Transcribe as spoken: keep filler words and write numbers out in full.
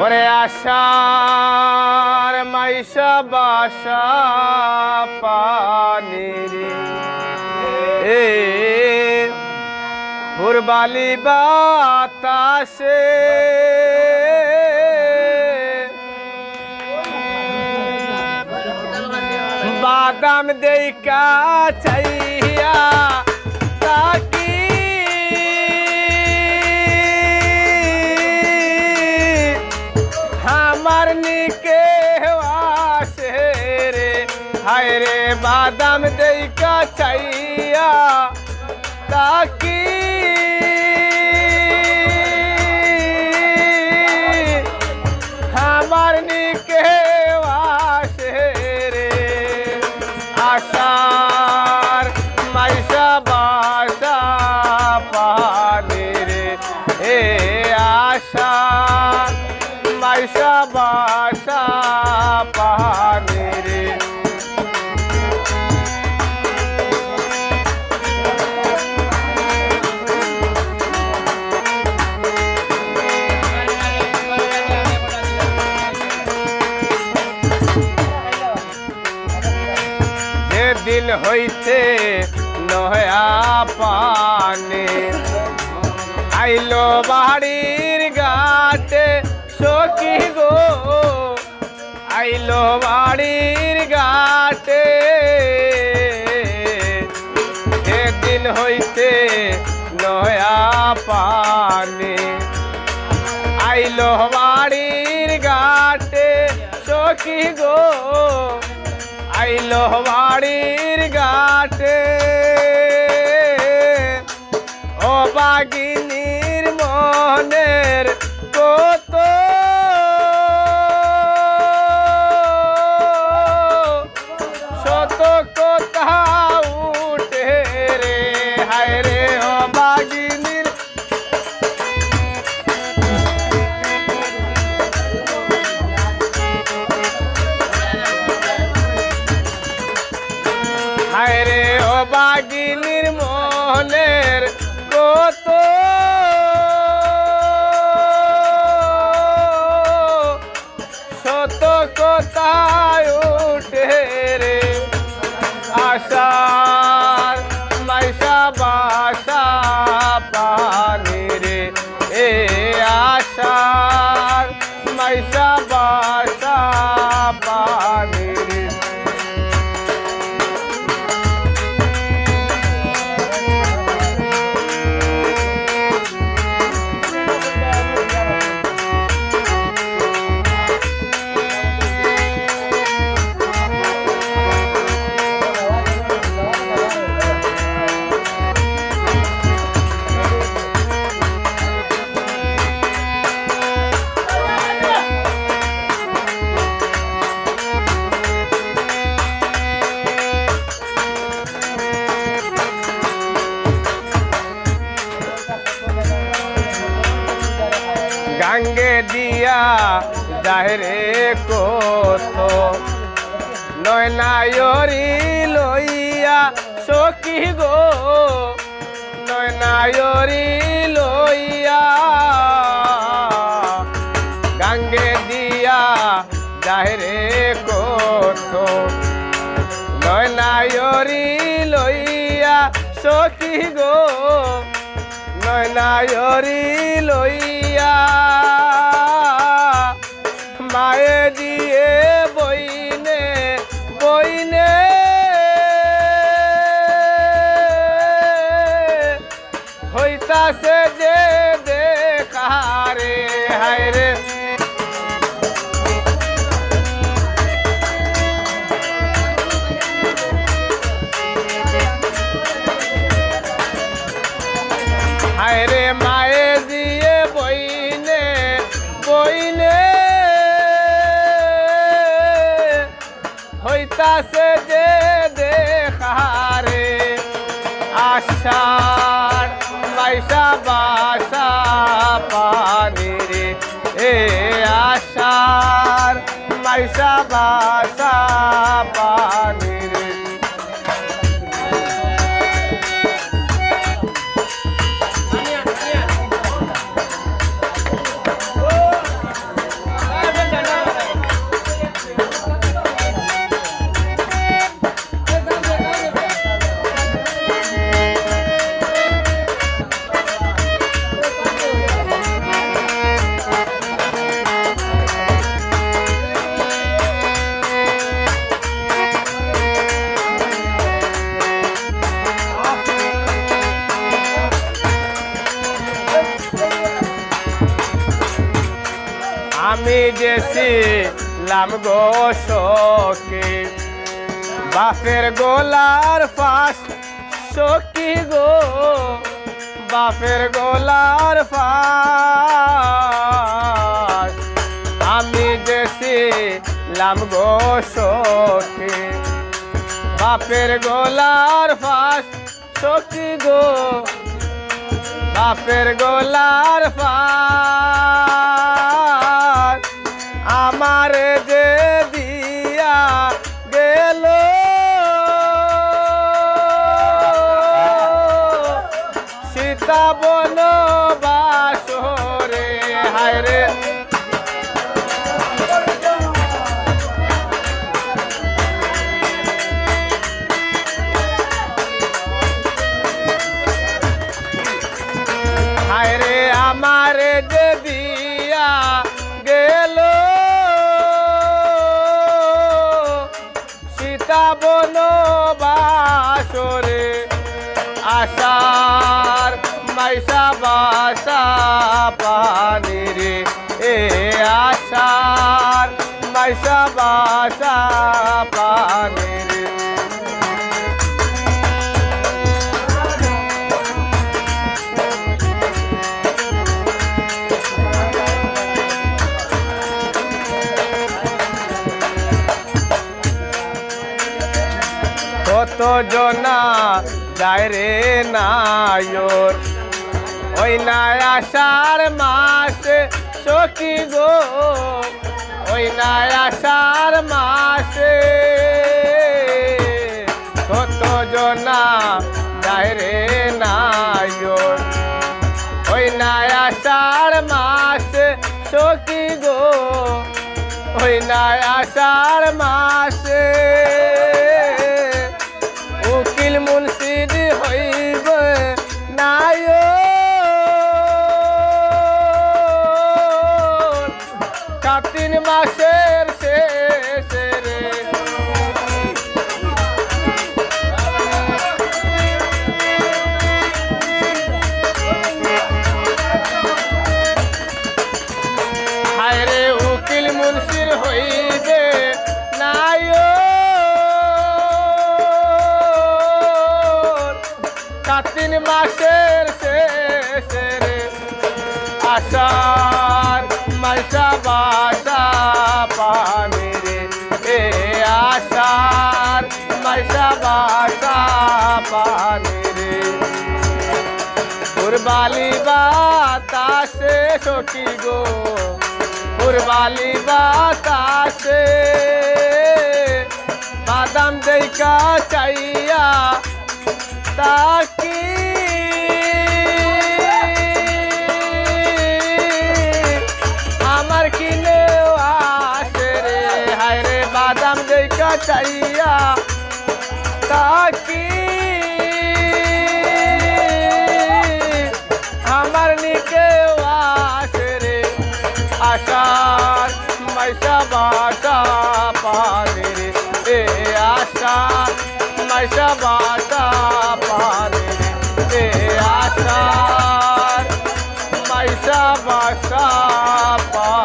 ওরে আষাঢ় মাইশা বাসা পানিরে, এ পূর্বালি বাতাসে বাদাম দেইকা চাইয়া তাকি, আমার নিকে আসে রে, হায় রে, বাদাম দেইকা চাইয়া তাকি, আমার নিকে আসে রে, আষাঢ় মাইশা বাসা পানিরে, এ আষাঢ় মাইশা বাসা পানিরে। যেদিন হইতে নয়া পানি আইলো বাড়ির ঘাটে, সখী গো, আইলো বাড়ির ঘাটে। যেদিন হইতে নয়া পানি আইলো বাড়ির ঘাটে, সখী গো, আইলো বাড়ির ঘাটে। ও বাগিনীর মনের কত শত কথা উঠে রে, হায় রে, ও বাগিনীর হায় রে, ও বাগিনীর মনের কত শত কথা উঠে রে। আষাঢ় মাইশা বাসা পানিরে, এ আষাঢ় মাইশা বাসা পানিরে। গাঙ্গে দিয়া যায় রে কত, নয়নায়রি লইয়া সখী গো, নয়নায়রি লইয়া। গাঙ্গে দিয়া যায় রে কত, নয়নায়রি লইয়া সখী গো, নয়নায়রি লইয়া। মায়ে দিয়ে বইনে, বইনে হইতাছে যে দেখা রে, হায় রে। হায় রে, মায়ে দিয়ে বইনে, বইনে হইতাছে যে দেখা রে। আষাঢ় মাইশা বাসা পানিরে, এ আষাঢ় মাইশা বাসা পানিরে। আমি যে ছিলাম গো সখী, বাপের গলার ফাঁস, সখী গো, বাপের গলার ফাঁস। আমি যে ছিলাম গো সখী, বাপের গলার ফাঁস, সখী গো, বাপের গলার ফাঁস। আমারে যে দিয়া গেল সীতা বনবাসরে। হায় রে, হায় রে, আমারে যে দিয়া গেল সীতা বনবাসরে। আশার মাইশা বাসা পানি রে, এ আশার মাইশা বাসা পানি রে। কত জনা যায় রে নায়র, ওই নাই আষাঢ় মাসে সখী গো, ওই নাই আষাঢ় মাসে। কত জনা যায় রে নায়র, ওই নাই আষাঢ় মাসে সখী গো, ওই নাই আষাঢ় মাসে। উকিল মুন্সির হইবে নায়র কাতিন মাসের শেষে রে। হায় রে, উকিল মুন্সির হইবে নায়র কাতিন মাসের শেষে রে। আষাঢ় মাইশা বাসা পানি রে, এ আষাঢ় মাইশা বাসা পানি রে। পুরবালি বাতাসে সখী গো, পুরবালি বাতাসে বাদাম দেইখা চাইয়া তাকি। আমার কিনেও আসে রে, হায় রে, বাদাম দেইখা চাইয়া তাকি। আমার নিকেও আসে রে, আষাঢ় মাইশা বাসা পানি রে, এ আষাঢ় মাইশা বাসা পানি রে, এ আষাঢ় মাইশা বাসা পানি।